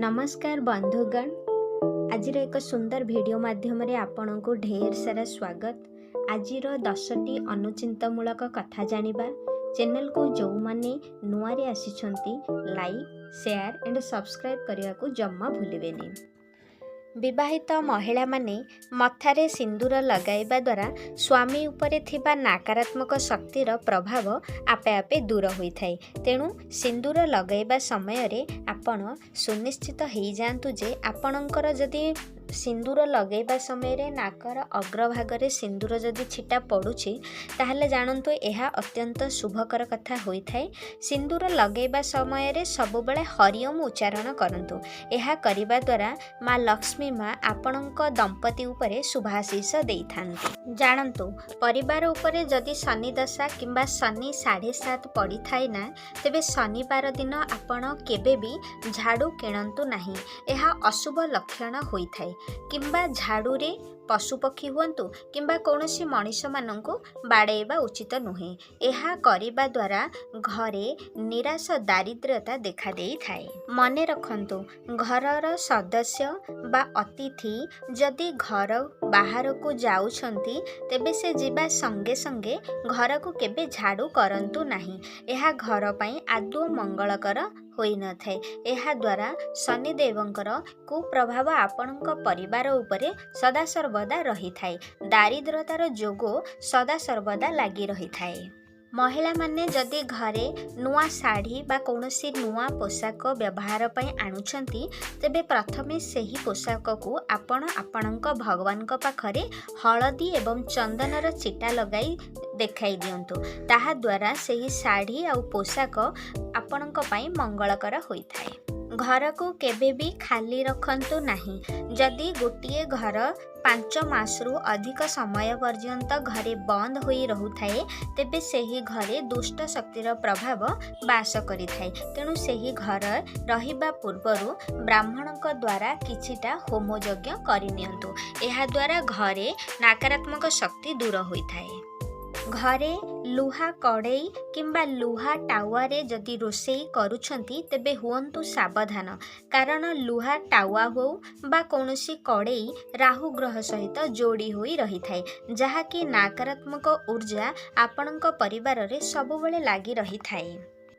ନମସ୍କାର ବନ୍ଧୁଗଣ, ଆଜିର ଏକ ସୁନ୍ଦର ଭିଡ଼ିଓ ମାଧ୍ୟମରେ ଆପଣଙ୍କୁ ଢେର ସାରା ସ୍ୱାଗତ। ଆଜିର 10ଟି ଅନୁଚିନ୍ତମୂଳକ କଥା ଜାଣିବା। ଚ୍ୟାନେଲକୁ ଯେଉଁମାନେ ନୂଆରେ ଆସିଛନ୍ତି, ଲାଇକ୍, ସେୟାର ଆଣ୍ଡ ସବସ୍କ୍ରାଇବ୍ କରିବାକୁ ଜମା ଭୁଲିବେନି। ବିବାହିତ ମହିଳାମାନେ ମଥାରେ ସିନ୍ଦୁର ଲଗାଇବା ଦ୍ୱାରା ସ୍ୱାମୀ ଉପରେ ଥିବା ନକାରାତ୍ମକ ଶକ୍ତିର ପ୍ରଭାବ ଆପେ ଆପେ ଦୂର ହୋଇଥାଏ। ତେଣୁ ସିନ୍ଦୁର ଲଗାଇବା ସମୟରେ ଆପଣ ସୁନିଶ୍ଚିତ ହେଇଯାଆନ୍ତୁ ଯେ ଆପଣଙ୍କର ଯଦି ସିନ୍ଦୁର ଲଗାଇବା ସମୟରେ ନାକର ଅଗ୍ରଭାଗରେ ସିନ୍ଦୁର ଯଦି ଛିଟା ପଡ଼ୁଛି, ତାହେଲେ ଜାଣନ୍ତୁ ଏହା ଅତ୍ୟନ୍ତ ଶୁଭକର କଥା ହୋଇଥାଏ। ସିନ୍ଦୁର ଲଗାଇବା ସମୟରେ ସବୁବେଳେ ହରିଓମ ଉଚ୍ଚାରଣ କରନ୍ତୁ। ଏହା କରିବା ଦ୍ୱାରା ମା ଲକ୍ଷ୍ମୀ ମା ଆପଣଙ୍କ ଦମ୍ପତି ଉପରେ ଶୁଭାଶିଷ ଦେଇଥାନ୍ତି। ଜାଣନ୍ତୁ, ପରିବାର ଉପରେ ଯଦି ଶନି ଦଶା କିମ୍ବା ଶନି 7.5 ପଡ଼ିଥାଏ ନା, ତେବେ ଶନିବାର ଦିନ ଆପଣ କେବେ ବି ଝାଡ଼ୁ କିଣନ୍ତୁ ନାହିଁ। ଏହା ଅଶୁଭ ଲକ୍ଷଣ ହୋଇଥାଏ। କିମ୍ବା ଝାଡ଼ୁରେ ପଶୁପକ୍ଷୀ ହୁଅନ୍ତୁ କିମ୍ବା କୌଣସି ମଣିଷମାନଙ୍କୁ ବାଡ଼େଇବା ଉଚିତ ନୁହେଁ। ଏହା କରିବା ଦ୍ୱାରା ଘରେ ନିରାଶ ଦାରିଦ୍ର୍ୟତା ଦେଖାଦେଇଥାଏ। ମନେ ରଖନ୍ତୁ, ଘରର ସଦସ୍ୟ ବା ଅତିଥି ଯଦି ଘର ବାହାରକୁ ଯାଉଛନ୍ତି, ତେବେ ସେ ଯିବା ସଙ୍ଗେ ସଙ୍ଗେ ଘରକୁ କେବେ ଝାଡ଼ୁ କରନ୍ତୁ ନାହିଁ। ଏହା ଘର ପାଇଁ ଆଦୌ ମଙ୍ଗଳକର ହୋଇନଥାଏ। ଏହାଦ୍ୱାରା ଶନିଦେବଙ୍କର କୁପ୍ରଭାବ ଆପଣଙ୍କ ପରିବାର ଉପରେ ସଦାସର୍ବଦା ରହିଥାଏ। ଦାରିଦ୍ରତାର ଯୋଗ ସଦାସର୍ବଦା ଲାଗି ରହିଥାଏ। ମହିଳାମାନେ ଯଦି ଘରେ ନୂଆ ଶାଢ଼ୀ ବା କୌଣସି ନୂଆ ପୋଷାକ ବ୍ୟବହାର ପାଇଁ ଆଣୁଛନ୍ତି, ତେବେ ପ୍ରଥମେ ସେହି ପୋଷାକକୁ ଆପଣ ଆପଣଙ୍କ ଭଗବାନଙ୍କ ପାଖରେ ହଳଦୀ ଏବଂ ଚନ୍ଦନର ଚିଟା ଲଗାଇ ଦେଖାଇ ଦିଅନ୍ତୁ। ତାହାଦ୍ୱାରା ସେହି ଶାଢ଼ୀ ଆଉ ପୋଷାକ ଆପଣଙ୍କ ପାଇଁ ମଙ୍ଗଳକର ହୋଇଥାଏ। ଘରକୁ କେବେ ବି ଖାଲି ରଖନ୍ତୁ ନାହିଁ। ଯଦି ଗୋଟିଏ ଘର 5 ମାସରୁ ଅଧିକ ସମୟ ପର୍ଯ୍ୟନ୍ତ ଘରେ ବନ୍ଦ ହୋଇ ରହୁଥାଏ, ତେବେ ସେହି ଘରେ ଦୁଷ୍ଟ ଶକ୍ତିର ପ୍ରଭାବ ବାସ କରିଥାଏ। ତେଣୁ ସେହି ଘର ରହିବା ପୂର୍ବରୁ ବ୍ରାହ୍ମଣଙ୍କ ଦ୍ୱାରା କିଛିଟା ହୋମ ଯଜ୍ଞ କରିନିଅନ୍ତୁ। ଏହାଦ୍ୱାରା ଘରେ ନକାରାତ୍ମକ ଶକ୍ତି ଦୂର ହୋଇଥାଏ। ଘରେ ଲୁହା କଡ଼େଇ କିମ୍ବା ଲୁହା ଟାୱାରେ ଯଦି ରୋଷେଇ କରୁଛନ୍ତି, ତେବେ ହୁଅନ୍ତୁ ସାବଧାନ। କାରଣ ଲୁହା ଟାୱା ହେଉ ବା କୌଣସି କଡ଼େଇ ରାହୁ ଗ୍ରହ ସହିତ ଯୋଡ଼ି ହୋଇ ରହିଥାଏ, ଯାହାକି ନକାରାତ୍ମକ ଉର୍ଜା ଆପଣଙ୍କ ପରିବାରରେ ସବୁବେଳେ ଲାଗି ରହିଥାଏ।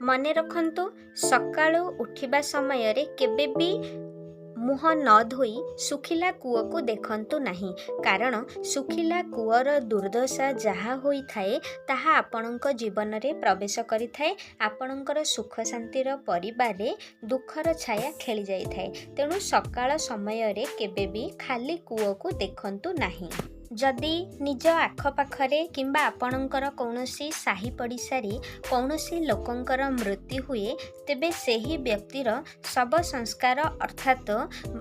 ମନେ ରଖନ୍ତୁ, ସକାଳୁ ଉଠିବା ସମୟରେ କେବେ ବି ମୁହଁ ନ ଧୋଇ ଶୁଖିଲା କୂଅକୁ ଦେଖନ୍ତୁ ନାହିଁ। କାରଣ ଶୁଖିଲା କୂଅର ଦୁର୍ଦ୍ଦଶା ଯାହା ହୋଇଥାଏ, ତାହା ଆପଣଙ୍କ ଜୀବନରେ ପ୍ରବେଶ କରିଥାଏ। ଆପଣଙ୍କର ସୁଖ ଶାନ୍ତିର ପରିବାରରେ ଦୁଃଖର ଛାୟା ଖେଳି ଯାଇଥାଏ। ତେଣୁ ସକାଳ ସମୟରେ କେବେ ବି ଖାଲି କୂଅକୁ ଦେଖନ୍ତୁ ନାହିଁ। ଯଦି ନିଜ ଆଖପାଖରେ କିମ୍ବା ଆପଣଙ୍କର କୌଣସି ସାହି ପଡ଼ିଶାରେ କୌଣସି ଲୋକଙ୍କର ମୃତ୍ୟୁ ହୁଏ, ତେବେ ସେହି ବ୍ୟକ୍ତିର ଶବ ସଂସ୍କାର, ଅର୍ଥାତ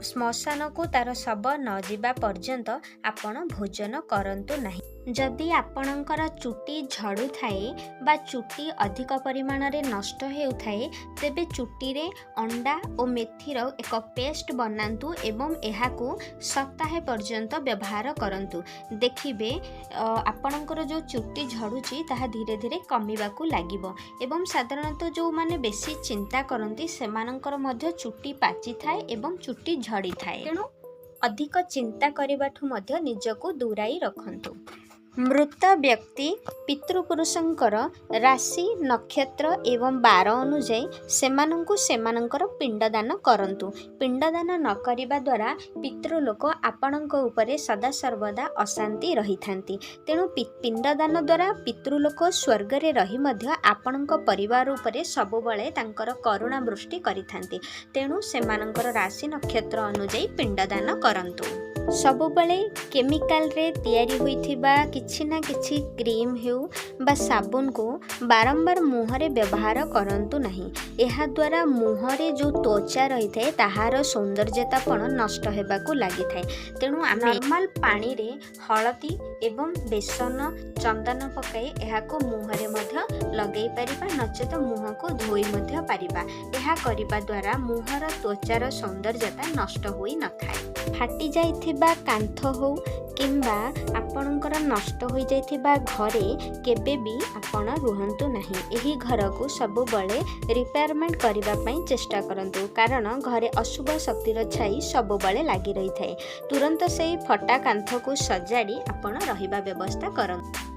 ଶ୍ମଶାନକୁ ତା'ର ଶବ ନ ଯିବା ପର୍ଯ୍ୟନ୍ତ ଆପଣ ଭୋଜନ କରନ୍ତୁ ନାହିଁ। ଯଦି ଆପଣଙ୍କର ଚୁଟି ଝଡ଼ୁଥାଏ ବା ଚୁଟି ଅଧିକ ପରିମାଣରେ ନଷ୍ଟ ହେଉଥାଏ, ତେବେ ଚୁଟିରେ ଅଣ୍ଡା ଓ ମେଥିର ଏକ ପେଷ୍ଟ ବନାନ୍ତୁ ଏବଂ ଏହାକୁ ସପ୍ତାହେ ପର୍ଯ୍ୟନ୍ତ ବ୍ୟବହାର କରନ୍ତୁ। ଦେଖିବେ, ଆପଣଙ୍କର ଯେଉଁ ଚୁଟି ଝଡ଼ୁଛି, ତାହା ଧୀରେ ଧୀରେ କମିବାକୁ ଲାଗିବ। ଏବଂ ସାଧାରଣତଃ ଯେଉଁମାନେ ବେଶୀ ଚିନ୍ତା କରନ୍ତି, ସେମାନଙ୍କର ମଧ୍ୟ ଚୁଟି ପାଚିଥାଏ ଏବଂ ଚୁଟି ଝଡ଼ିଥାଏ। ତେଣୁ ଅଧିକ ଚିନ୍ତା କରିବାଠୁ ମଧ୍ୟ ନିଜକୁ ଦୂରାଇ ରଖନ୍ତୁ। ମୃତ ବ୍ୟକ୍ତି ପିତୃପୁରୁଷଙ୍କର ରାଶି, ନକ୍ଷତ୍ର ଏବଂ ବାର ଅନୁଯାୟୀ ସେମାନଙ୍କୁ ସେମାନଙ୍କର ପିଣ୍ଡଦାନ କରନ୍ତୁ। ପିଣ୍ଡଦାନ ନ କରିବା ଦ୍ୱାରା ପିତୃଲୋକ ଆପଣଙ୍କ ଉପରେ ସଦାସର୍ବଦା ଅଶାନ୍ତି ରହିଥାନ୍ତି। ତେଣୁ ପିଣ୍ଡଦାନ ଦ୍ୱାରା ପିତୃଲୋକ ସ୍ୱର୍ଗରେ ରହି ମଧ୍ୟ ଆପଣଙ୍କ ପରିବାର ଉପରେ ସବୁବେଳେ ତାଙ୍କର କରୁଣା ବୃଷ୍ଟି କରିଥାନ୍ତି। ତେଣୁ ସେମାନଙ୍କର ରାଶି ନକ୍ଷତ୍ର ଅନୁଯାୟୀ ପିଣ୍ଡଦାନ କରନ୍ତୁ। ସବୁବେଳେ କେମିକାଲରେ ତିଆରି ହୋଇଥିବା କିଛି ନା କିଛି କ୍ରିମ୍ ହେଉ ବା ସାବୁନକୁ ବାରମ୍ବାର ମୁହଁରେ ବ୍ୟବହାର କରନ୍ତୁ ନାହିଁ। ଏହାଦ୍ୱାରା ମୁହଁରେ ଯେଉଁ ତ୍ୱଚା ରହିଥାଏ, ତାହାର ସୌନ୍ଦର୍ଯ୍ୟତାପଣ ନଷ୍ଟ ହେବାକୁ ଲାଗିଥାଏ। ତେଣୁ ଆମେ ନର୍ମାଲ ପାଣିରେ ହଳଦୀ ଏବଂ ବେସନ, ଚନ୍ଦନ ପକାଇ ଏହାକୁ ମୁହଁରେ ମଧ୍ୟ ଲଗାଇ ପାରିବା, ନଚେତ ମୁହଁକୁ ଧୋଇ ମଧ୍ୟ ପାରିବା। ଏହା କରିବା ଦ୍ୱାରା ମୁହଁର ତ୍ୱଚାର ସୌନ୍ଦର୍ଯ୍ୟତା ନଷ୍ଟ ହୋଇନଥାଏ। ଫାଟି ଯାଇଥିବା କାନ୍ଥ ହେଉ କିମ୍ବା ଆପଣଙ୍କର ନଷ୍ଟ ହୋଇଯାଇଥିବା ଘରେ କେବେ ବି ଆପଣ ରୁହନ୍ତୁ ନାହିଁ। ଏହି ଘରକୁ ସବୁବେଳେ ରିପେୟାରମେଣ୍ଟ କରିବା ପାଇଁ ଚେଷ୍ଟା କରନ୍ତୁ, କାରଣ ଘରେ ଅଶୁଭ ଶକ୍ତିର ଛାଇ ସବୁବେଳେ ଲାଗି ରହିଥାଏ। ତୁରନ୍ତ ସେଇ ଫଟା କାନ୍ଥକୁ ସଜାଡ଼ି ଆପଣ ରହିବା ବ୍ୟବସ୍ଥା କରନ୍ତୁ।